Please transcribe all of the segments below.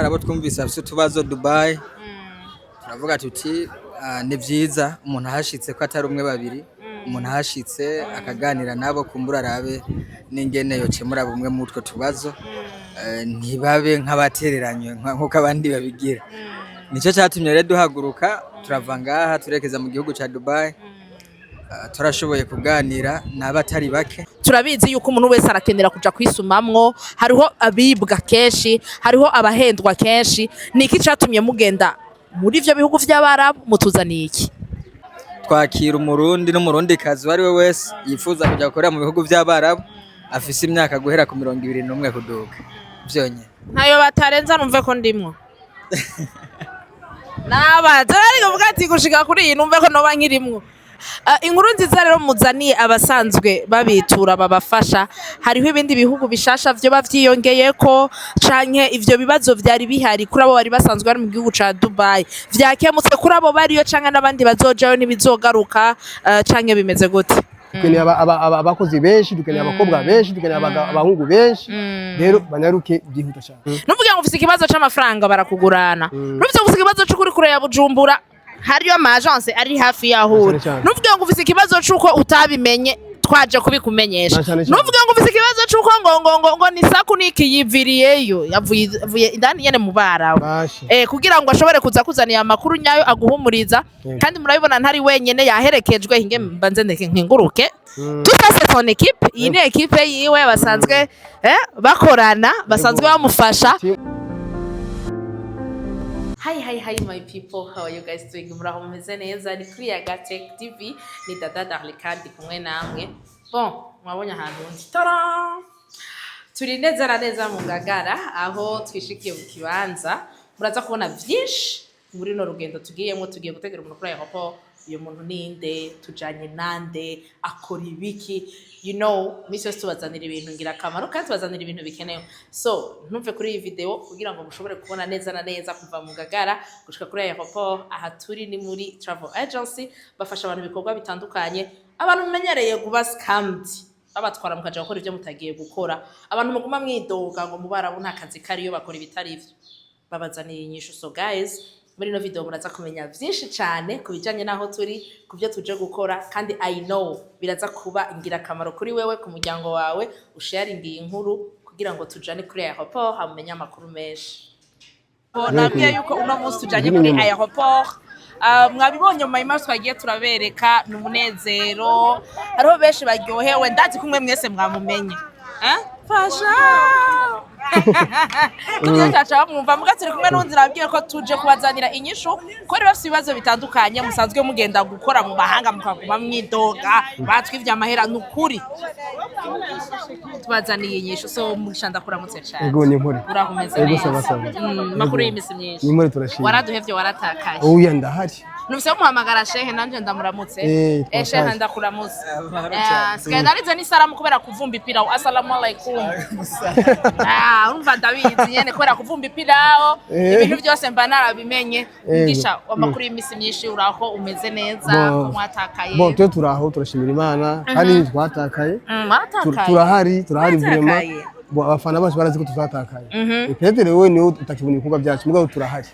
Abo twumvise bafise utubazo Dubai, turavuga tuti ni vyiza umuntu ahashitse, ko atari umwe, babiri, umuntu ahashitse akaganira nabo, kumbura arabe n'ingene yokemura bumwe muri utwo tubazo, ntibabe nk'abatereranywe nk'uko abandi babigira. Nico catumye rero duhaguruka, turava ngaha, turekeza mu gihugu ca Dubai. Turashoboye kuganira n'abatari bake. Turabizi yuko umuntu wese arakenera kuja kwisumamwo. Hariho abibwa kenshi, hariho abahendwa kenshi. Ni iki catumye mugenda muri ivyo bihugu vy'Abarabu? Mutuzaniye iki? Twakira Umurundi n'Umurundikazi uwo ari we wese yifuza kuja gukorera mu bihugu vy'Abarabu, afise imyaka guhera ku 21 kuduga vyonyene. Ntayo batarenza. Numve ko ndimwo nabaza, ariko vuga ati gushika kuri iyi numve ko noba nkirimwo. Inkuru nziza rero muzaniye abasanzwe babitura babafasha, hariho ibindi bihugu bishasha vyoba vyiyongeyeko, canke ivyo bibazo vyari bihari kuri abo bari basanzwe bari mu gihugu ca Dubai vyakemutse kuri abo bariyo, canke n'abandi bazojayo ntibizogaruka, canke bimeze gute? Dukeneye abakozi benshi, dukeneye abakobwa benshi, dukeneye abahungu benshi. Rero banyaruke byihuta cyane. Nuvuge ngo ufise ikibazo c'amafaranga, barakugurana. Nuvuze ngo ufise ikibazo c'ukuri kure ya Bujumbura, hariyo ama agence ari hafi yaho uri. Cyane cyane. Nuvuge ngo ufise ikibazo c'uko utabimenye, twaje kubikumenyesha. Na cyane cyane. Nuvuge ngo ufise ikibazo c'uko ngo ni saku niki yiviriyeyo, yavuye indani nyene mu Barabu. Bashi. Kugira ngo ashobore kuza kuzaniye amakuru nyayo aguhumuriza. Kandi murabibona ntari wenyene, yaherekejwe. Hinge mbanze ndeke nkenguruke. Tout ça, c'est son équipe. Iyi ni équipe yiwe basanzwe bakorana, basanzwe bamufasha. Hi, hi, hi, my people, how are you guys doing? Muraho, mumeze neza? Ni kuri Yaga Tech TV, ni Dada Darle kandi kumwe namwe. Bon, mwabonye ahantu ndi. Tada! Turi neza na neza mu Ngagara, aho twishikiye mu kibanza. Muraza kubona vyinshi muri runo rugendo tugiyemo. Tugiye gutegera umuntu kuri aéroport. Uyu muntu ninde? Tujanye nande? Akora ibiki? Misi yose tubazanira ibintu ngirakamaro kandi tubazanira ibintu bikenewe. So ntuve kuri iyi video kugira ngo mushobore kubona neza na neza kuva mu Ngagara gushika kuri aéroport. Aha turi ni muri travel agency, bafasha abantu ibikorwa bitandukanye. Abantu mumenyereye kuba scammed, babatwara mukaja gukora ivyo mutagiye gukora, abantu muguma mwidoga ngo mu Barabu nta kazi kariyo, bakora ibitari ivyo, babazaniye inyishu. So guys, muri ino video muraza kumenya vyinshi cane ku bijanye n'aho turi, ku byo tuje gukora, kandi I know biraza kuba ingirakamaro kuri wewe, ku muryango wawe. Usharinga iyi nkuru kugira ngo tujane kuri aéroport, hamumenye amakuru menshi. Nabwiye yuko uno munsi tujanye kuri aéroport. Mwabibonye mu mahima twagiye turabereka, ni umunezero, hariho benshi baryohewe. Ndazi kumwe mwese mwamumenye. Eh? Fasha tujye cyaca bamwumva muga. Turi kumwe n'undi, nabwiye ko tuje kubazanira inyishu ko bari bafite ibibazo bitandukanye. Musanzwe mugenda gukora mu mahanga, mukaguma mwidoga batwivye amahera. Ni ukuri tubazaniye inyishu. So Mugisha, ndakuramutse cane. Ego, ni impore. Uraho, umeze Ego, neza? Sawa sawa. Makuru Ego. y'imisi myinshi. Ni impore, turashima. Waraduhevye, waratakaye. Oya, ndahari. Nufise muhamagara shehe, nanje ndamuramutse. Twakaje. Shehe, ndakuramutse. Amahoro Eh, sigaye narize n'isalamu kubera kuvumba ipirawu. Assalamu alaikum. Ah, urumva ndabizi nyene kubera kuvumba ipirawo. Ibintu byose mba narabimenye. Mugisha, amakuru y'imisi myinshi, uraho, umeze neza? Bon. Ko mwatakaye? Bon, twe turaho, turashimira Imana kandi ntitwatakaye. Mwatakaye. Turahari, turahari vraiment. Mwatakaye. Bon, abafana bacu barazi ko tutatakaye. Peut-être wewe niwe utakibona ibikorwa byacu, mugabo turahari.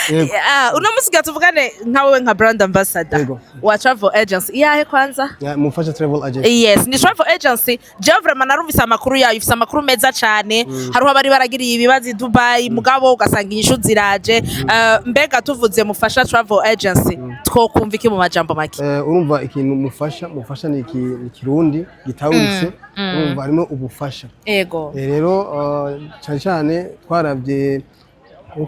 Yego. Ah, uno musi tuvugane nka wewe nka brand ambassador Yego. wa travel agency iyahe kwanza? Ya, Mufasha Travel Agency. Yes, ni travel agency. Jewe vraiment narumvise amakuru yayo, ifise amakuru meza cane. Hariho abari baragiriye ibibazo i Dubai, mugabo ugasanga inyishu ziraje. Mbega tuvuze Mufasha Travel Agency, twokumva iki mu majambo make? Urumva ikintu mufasha ni Kirundi gitahuritse, urumva harimo ubufasha. Rero cyane cyane twarabye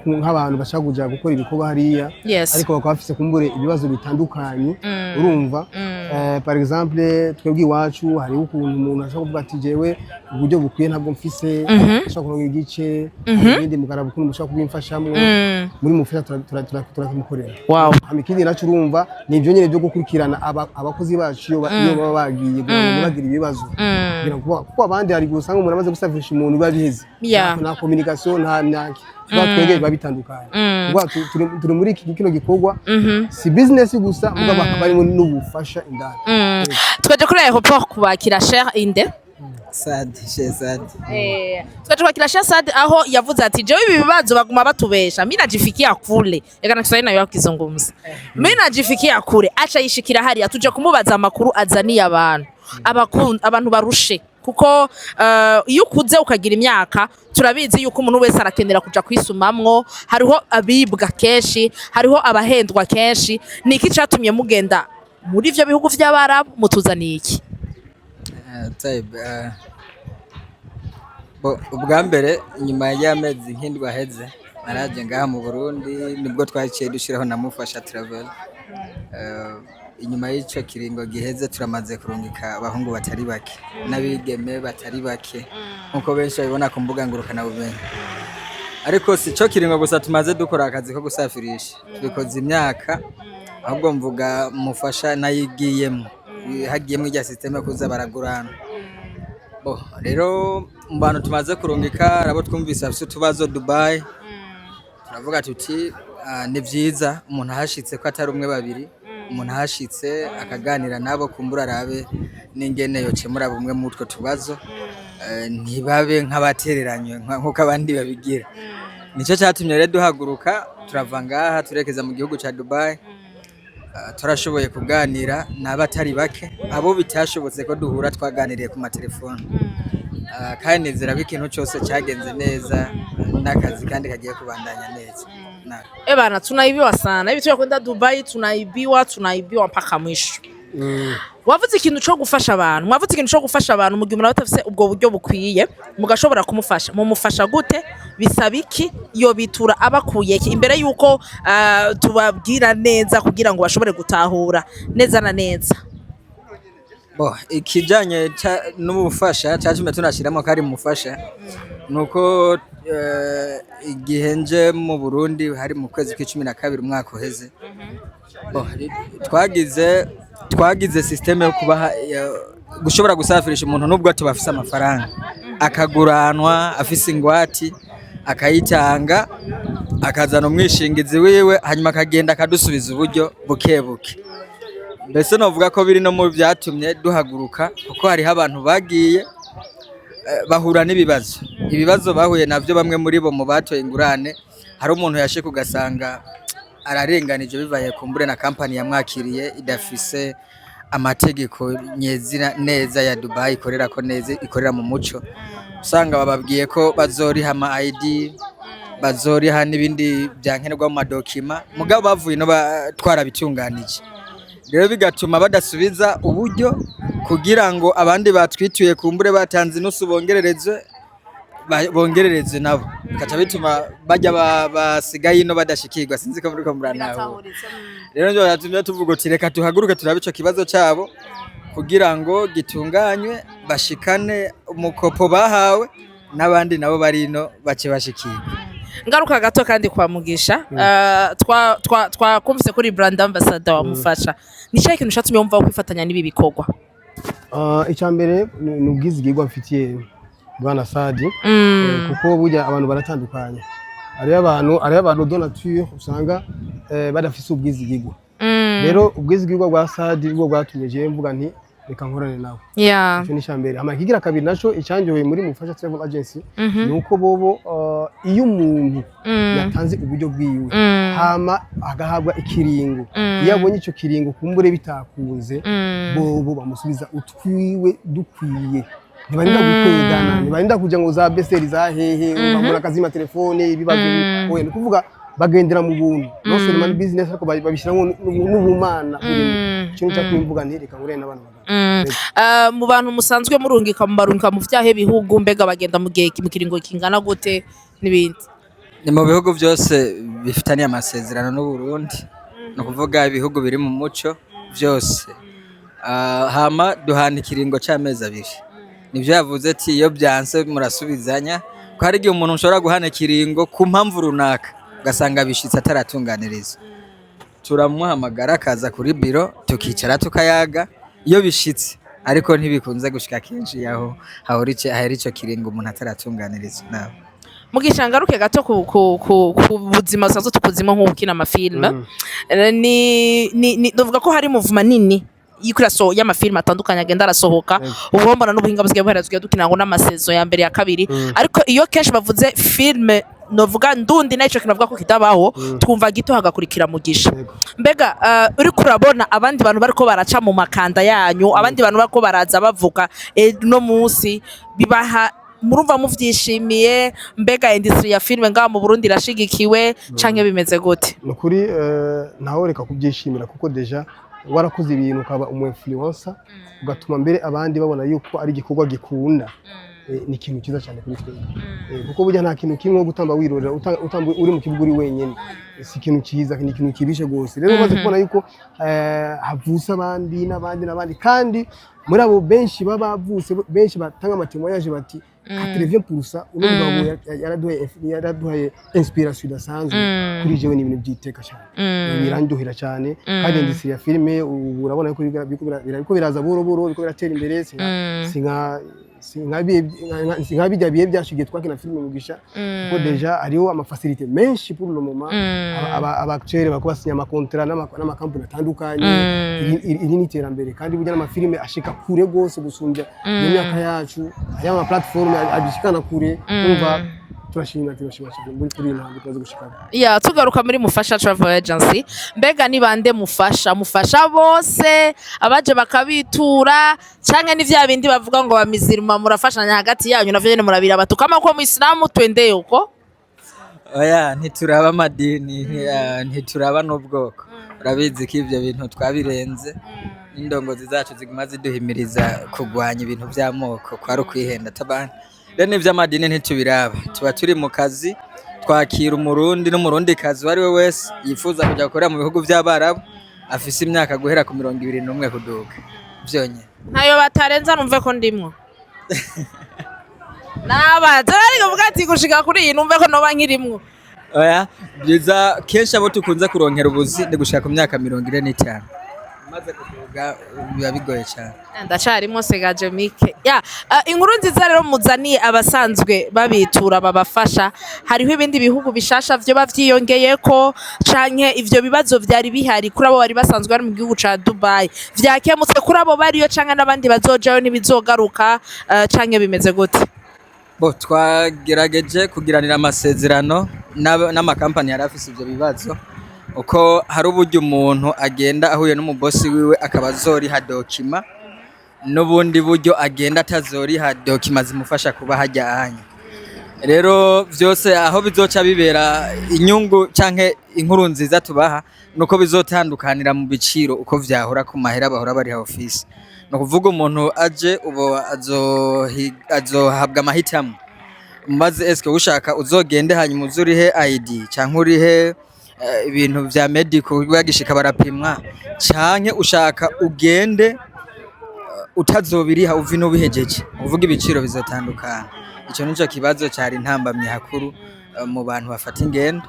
nk'abantu bashaka kuja gukora ibikorwa hariya, ariko bakaba bafise kumbure ibibazo bitandukanye. Urumva, par exemple twebwe iwacu hariho ukuntu umuntu ashobora kuvuga ati: "Jewe uburyo bukwiye ntabwo mfise, ashobora kuronka igice, ibindi mukaraba ukuntu mushobora kubimfashamwo." Muri Mufasha turabimukorera. Hama ikindi naco, urumva, ni ibyo nyene byo gukurikirana abakozi bacu iyo baba bagiye, kugira ngo ntibagire ibibazo, kugira ngo kuko abandi hari igihe usanga umuntu amaze gusafirisha umuntu biba biheze. Nta communication, nta tuba twebwe biba bitandukanye. Kuba turi muri iki kino gikorwa, si business gusa, mugabo hakaba harimo n'ubufasha indani. Twaje kuri aéroport kubakira cher inde. Sadi Shezadi. Twaje kwakira Shesad aho yavuze ati: "Jewe ibi bibazo baguma batubesha, mi najifikia kule." Eka na Kiswahili nayo yakizungumza, "Mi najifikia kule", aca yishikira hariya. Tuje kumubaza amakuru azaniye abantu abantu barushe, kuko iyo ukuze ukagira imyaka, turabizi yuko umuntu wese arakenera kuja kwisumamwo. Hariho abibwa kenshi, hariho abahendwa kenshi. Ni iki catumye mugenda muri ivyo bihugu vy'Abarabu? Mutuzaniye iki? Type, bo ubwa mbere, nyuma y'amezi nk'indwi aheze, naraje ngaha mu Burundi, nibwo twaciye dushiraho na Mufasha Travel. Inyuma y'ico kiringo giheze, turamaze kurungika abahungu batari bake n'abigeme batari bake, nkuko benshi babibona ku mbuga ngurukanabumenyi. Ariko si cyo kiringo gusa tumaze dukora akazi ko gusafirisha, tubikoze imyaka. Ahubwo mvuga Mufasha nayigiyemo, hagiyemo irya système kuza baragurana. Bo rero mu bantu tumaze kurungika, abo twumvise bafise utubazo Dubai, turavuga tuti ni vyiza umuntu ahashitse ko atari umwe babiri, umuntu ahashitse akaganira nabo, kumbura arabe n'ingene yokemura bumwe muri utwo tubazo, ntibabe nk'abatereranywe nk'uko abandi babigira. Nico catumye rero duhaguruka, turava ngaha turekeza mu gihugu ca Dubai. Turashoboye kuganira n'abatari bake. Abo bitashobotse ko duhura, twaganiriye ku matelefone. Kandi nizera ko ikintu cyose cyagenze neza n'akazi kandi kagiye kubandanya neza. Ebana, tunaibiwa sana hivi, tuya kwenda Dubai tunaibiwa, tunaibiwa mpaka mwisho. Wavuze ikintu co gufasha abantu, mwavuze ikintu co gufasha abantu mu gihe umuntu aba adafise ubwo buryo bukwiye, mugashobora kumufasha. Mumufasha gute? Bisaba iki? Iyo bitura abakuye iki? Imbere yuko tubabwira neza kugira ngo bashobore gutahura neza na neza. Bo ikijanye n'ubufasha catumye tunashiramo ko ari mufasha, nuko igihe nje mu Burundi hari mu kwezi kw'icumi na kabiri umwaka uheze. Bo, twagize système yo kubaha gushobora gusafirisha umuntu nubwo tubafise amafaranga, akaguranwa afise ingwati, akayitanga, akazana umwishingizi wiwe, hanyuma akagenda akadusubiza uburyo buke buke. Mbese novuga ko biri no mu byatumye duhaguruka, kuko hariho abantu bagiye bahura n'ibibazo. Ibibazo bahuye navyo, bamwe muri bo mu batoye ingurane, hari umuntu yashika ugasanga ararenganije bivaye kumbure na kampani yamwakiriye idafise amategeko nyezina neza ya Dubai ikorera ko neza, ikorera mu muco. Usanga bababwiye ko bazoriha ama ID, bazoriha n'ibindi byankenerwa mu ma documents, mugabo bavuye no twarabitunganije. Rero bigatuma badasubiza uburyo kugira ngo abandi batwituye kumbure batanze inusu bongererezwe, bongererezwe nabo, bikaca bituma bajya basigaye ino badashikirwa. Sinzi ko muriko muranahura. Rero nivyo vyatumye tuvuga uti: "Reka tuhaguruke turabe ico kibazo cabo kugira ngo gitunganywe, bashikane umukopo bahawe, n'abandi nabo bari ino bace bashikirwa." Ngaruka gato kandi kwa Mugisha. Twakumvise kuri brand ambassador wamufasha. Ni cyahe kintu catumye wumva kwifatanya n'ibi bikorwa? Icya mbere ni ubwizigirwa mfitiye bwana Sadi, kuko burya abantu baratandukanye. Hariho abantu de nature usanga badafise ubwizigirwa. Rero ubwizigirwa bwa Sadi bwo bwatumye jewe mvuga nti: "Reka nkorane nawe." Icyo ni icya mbere. Hama ikigira kabiri naco icyanjoye muri Mufasha Travel Agency ni uko bobo iyo umuntu yatanze uburyo bwiwe, hama agahabwa ikiringo, iyo abonye ico kiringo kumbure bitakunze, bobo bamusubiza utwiwe dukwiye. Ntibarinda gukwegana, ntibarinda kuja ngo za beseri za hehe, bamura akazima telefone, ibibazo. Oya, ni ukuvuga bagendera mu buntu, non seulement ni business, ariko babishyiramo n'ubumana burimo. Ico nico cyatumye mvuga nti: "Reka nkorane n'abana bagabo." Mu bantu musanzwe murungika, mubarungika mu vyahe bihugu? Mbega bagenda mu gihe mu kiringo kingana gute n'ibindi? Ni mu bihugu byose bifitaniye amasezerano n'u Burundi, ni ukuvuga ibihugu biri mu muco byose. Hama duhana ikiringo c'amezi 2. Nivyo yavuze ati iyo byanse murasubizanya, ko hari igihe umuntu ushobora guhana ikiringo ku mpamvu runaka, ugasanga bishitse ataratunganiriza, turamuhamagara akaza kuri biro, tukicara tukayaga iyo bishitse. Ariko ntibikunze gushika kenshi yaho hahora hahera ico kiringo umuntu ataratunganiriza nawe. Mugisha, ngaruke gato ku buzima busanzwe tukuzimo nk'ukina amafilme. Ni ndavuga ko hari mouvement nini. y'ikuraso y'amafilime atandukanye agenda arasohoka. Ubu mbona n'ubuhinga busigaye buhera, tugiye dukina ngo n'ama saison ya mbere, ya kabiri, ariko iyo kenshi bavuze filime novuga ndundi naco kinavuga ko kitabaho, twumva gito hagakurikira Mugisha. Mbega uriko urabona abandi bantu bariko baraca mu makanda yanyu, abandi bantu bariko baraza bavuga no munsi bibaha, murumva muvyishimiye? Mbega industry ya filime ngaha mu Burundi irashigikiwe canke bimeze gute? Ni ukuri, ntawe reka kubyishimira, kuko déjà warakoze ibintu ukaba umu influencer, ugatuma mbere abandi babona yuko ari igikorwa gikunda. Ni ikintu cyiza cyane kuri twebwe. Kuko burya nta kintu kimwe nko gutamba wirorera, utamba uri mu kibuga uri wenyine, si ikintu cyiza, ni ikintu kibishe rwose. Rero umaze kubona yuko havutse abandi n'abandi n'abandi, kandi muri abo benshi baba bavutse, benshi batanga ama témoignages bati 80% uno mugabo yaraduhaye inspiration idasanzwe. Kuri jewe ni ibintu by'iteka cyane, biranduhira cyane. Kandi industry ya filime ubu urabona yuko biriko biraza buhoro buhoro, biriko biratera imbere. Si nka bijya bihe byashigiye twakina filime Mugisha, kuko déjà hariho ama facilités menshi pour le moment. Aba acteurs bako basinya ama contrats n'amakampani atandukanye. Iri ni iterambere, kandi burya n'amafilime ashika kure rwose gusumbya iyo myaka yacu. Hariho ama plateforme abishikana kure. Umva, turashima cyane muri kuri iyi ntambwe tumaze gushikana. Ya, tugaruka muri Mufasha Travel Agency, mbega ni bande mufasha? Mufasha bose abaje bakabitura, canke ni vya bindi bavuga ngo bamizirima, murafashanya hagati yanyu, navyo nyene murabira batukama ko muislamu twende uko? Oya, ntituraba amadini, ntituraba n'ubwoko. Urabizi ko ibyo bintu twabirenze, n'indongozi zacu ziguma ziduhimiriza kurwanya ibintu by'amoko, kwari ukwihenda tabana. Rero n'iby'amadini ntitubiraba, tuba turi mu kazi, twakira Umurundi n'Umurundikazi uwo ari we wese yifuza kujya gukorera mu bihugu by'Abarabu, afise imyaka guhera ku 21 kuduga vyonyene. Ntayo batarenza, numve ko ndimwo nabaza, ariko vuga ati gushika kuri iyi numve ko noba nkirimwo. Oya, byiza kenshi abo tukunze kuronkera ubuzi ni gushika ku myaka 45. Umaze kuduga biba bigoye cyane. Ndacarimo segaje mike ya. Inkuru nziza rero muzaniye abasanzwe babitura babafasha, hariho ibindi bihugu bishasha vyoba vyiyongeyeko, canke ivyo bibazo vyari bihari kuri abo bari basanzwe bari mu gihugu ca Dubai vyakemutse kuri abo bariyo, canke n'abandi bazojayo ntibizogaruka, canke bimeze gute? Bo twagerageje kugiranira amasezerano n'amakampani yari afise ivyo bibazo, uko hari uburyo umuntu agenda ahuye n'umubosi wiwe akaba azoriha documents, n'ubundi buryo agenda atazoriha documents zimufasha kuba hajya anya. Rero vyose aho bizoca bibera inyungu canke inkuru nziza tubaha nuko bizotandukanira mu biciro uko vyahora ku mahera bahora bariha office. Ni ukuvuga umuntu aje ubu azohabwa amahitamo maze eske ushaka uzogende hanyuma uze urihe ID canke urihe ibintu vya medical bagishika barapimwa, canke ushaka ugende utazobiriha uva ino ubihejeje. Uvuga ibiciro bizotandukana. Ico nico kibazo cari intambamyi hakuru mu bantu bafata ingendo,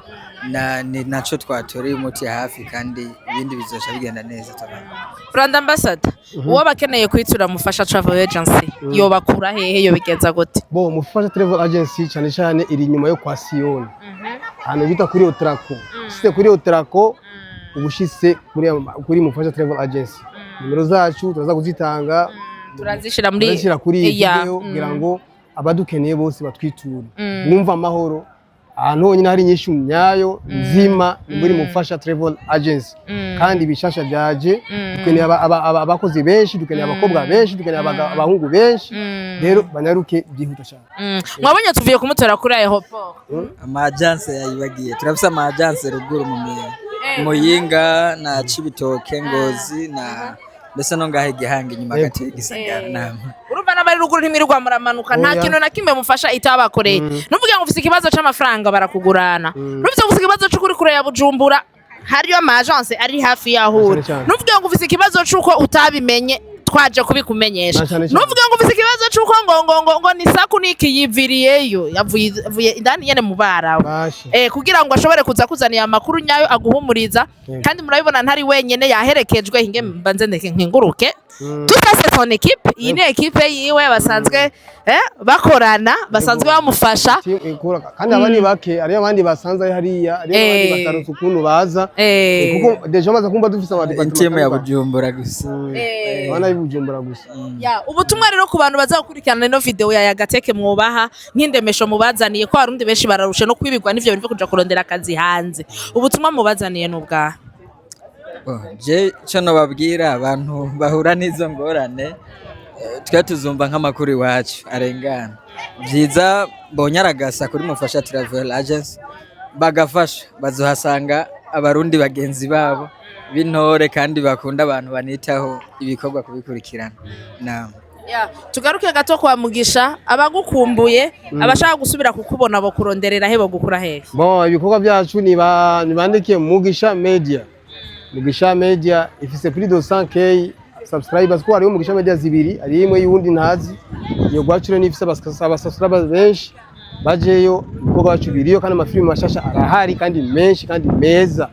na ni naco twatoreye umuti hafi, kandi ibindi bizoca bigenda neza tabana. Brand ambassador, uwo bakeneye kwitura Mufasha Travel Agency yobakura hehe, yobigenza gute? Bo Mufasha Travel Agency cyane cyane iri inyuma yo kwa Siyoni, ahantu bita kuri Otrako. Ushitse kuri Otrako uba ushitse kuri Mufasha Travel Agency. Nimero zacu turaza kuzitanga. Turazishira muri turazishyira kuri iyi video kugira ngo abadukeneye bose batwiture, bumve amahoro. Ahantu honyine hari inyishu nyayo nzima ni muri Mufasha Travel Agency. Kandi ibishasha byaje, dukeneye abakozi benshi, dukeneye abakobwa benshi, dukeneye abahungu benshi. Rero banyaruke byihuta cyane. Mwabonye tuvuye kumutora kuri aéroport. Ama agence yayibagiye. Turafise ama agence ruguru mu Muyinga na Cibitoke, Ngozi na mbese no ngaho Igihanga inyuma gato y'igisagara nama. Urumva n'abari ruguru ntimwirirwa muramanuka, nta Oya. kintu na kimwe Mufasha itabakoreye. Nuvuge ngo ufise ikibazo c'amafaranga, barakugurana. Nuvuze ngo ufise ikibazo c'ukuri kure ya Bujumbura, hariyo ama agence ari hafi yaho uri. Cyane cyane. Nuvuge ngo ufise ikibazo c'uko utabimenye. Twaje kubikumenyesha. Na cyane cyane. Nuvuga ngo ufise ikibazo c'uko ngo ni saku niki yiviriyeyo, yavuye indani nyene mu Barabu. Bashe. Kugira ngo ashobore kuza kuzaniye amakuru nyayo aguhumuriza. Kandi murabibona ntari wenyene, yaherekejwe. Hinge mbanze ndeke nkenguruke. Tout ça, c'est son équipe. Iyi ni équipe yiwe basanzwe bakorana, basanzwe bamufasha. Kandi aba ni bake, hariyo abandi basanze ari hariya, hariyo abandi bataronse ukuntu baza. Kuko déjà maze kumva dufise ama département Team ya Bujumbura gusa. Abana b'Ibujumbura gusa. Ya, ubutumwa rero ku bantu baza gukurikirana ino video ya Yagateke, mwubaha nk'indemesho mubazaniye, ko abarundi benshi bararushe no kwibigwa n'ivyo bintu vyo kuja kurondera akazi hanze. Ubutumwa mubazaniye n'ubwaha? Oh, je co nobabwira abantu bahura n'izo ngorane, twe tuzumva nk'amakuru iwacu arengana, vyiza bonyaragasa kuri Mufasha Travel Agency bagafasha, bazohasanga abarundi bagenzi babo b'intore kandi bakunda abantu, banitaho ibikorwa kubikurikirana. Naam. Ya, tugaruke gato kwa Mugisha. Abagukumbuye, abashaka gusubira kukubona, bo kuronderera he, bo gukura hehe? Bon, ibikorwa byacu nibandikiye Mugisha Media. Mugisha Media ifise plus de 100K subscribers, ko hariho Mugisha Media zibiri, hari imwe y'uwundi ntazi. Iyo gwacu rero nifise aba subscribers benshi. Bajeyo, ibikorwa byacu biriyo, kandi amafilimi mashasha arahari, kandi menshi kandi meza.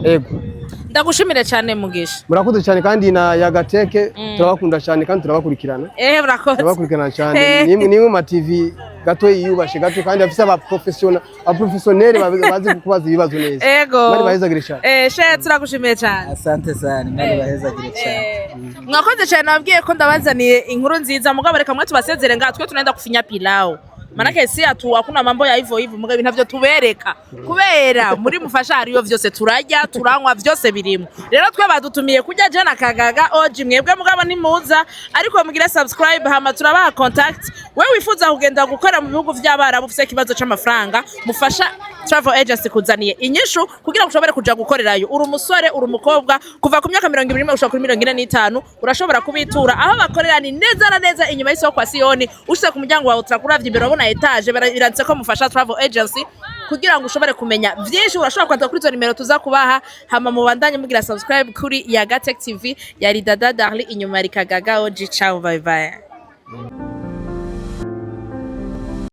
Ego. Ndagushimire cyane, Mugisha. Murakoze cyane, kandi na Yagateke turabakunda cyane kandi turabakurikirana. Murakoze. Turabakurikirana cyane. Nimwe ma TV gato yiyubashe gato, kandi afise aba professionnel, aba professionnel bazi kubaza ibibazo neza. Ego. Bari bahezagire cyane. She turagushimiye cyane. Asante sana, Imana ibahezagire cyane. Mwakoze cyane. Nababwiye ko ndabazaniye inkuru nziza, mugabo reka mwe tubasezere ngaha, twe tunaenda kufinya pilau, manake si atu hakuna mambo ya hivyo hivyo, mugabo ntavyo tubereka kubera muri Mufasha hariyo vyose, turarya, turanywa, vyose birimo. Rero twe badutumiye kurya jana kagaga oji, mwebwe mugabo ntimuza, ariko mugire subscribe, hama turabaha contact. Wewe wifuza kugenda gukora mu bihugu vy'Abarabu, ufise ikibazo c'amafaranga, Mufasha Travel Agency kuzaniye inyishu kugira ngo ushobore kuja gukorerayo. Uri umusore, uri umukobwa, kuva ku myaka 21 gushika kuri 45, urashobora kubitura. Aho bakorera ni neza na neza inyuma y'isoko kwa Siyoni. Ushitse ku muryango wawe turakuravye imbere, urabona étage, biranditse ko Mufasha Travel Agency. Kugira ngo ushobore kumenya vyinshi, urashobora kwandika kuri izo nimero tuza kubaha, hama mubandanye mugira subscribe kuri Yagatech TV. Yari Dada Darli, inyuma yari Kagaga Oji. Ciao, bye bye.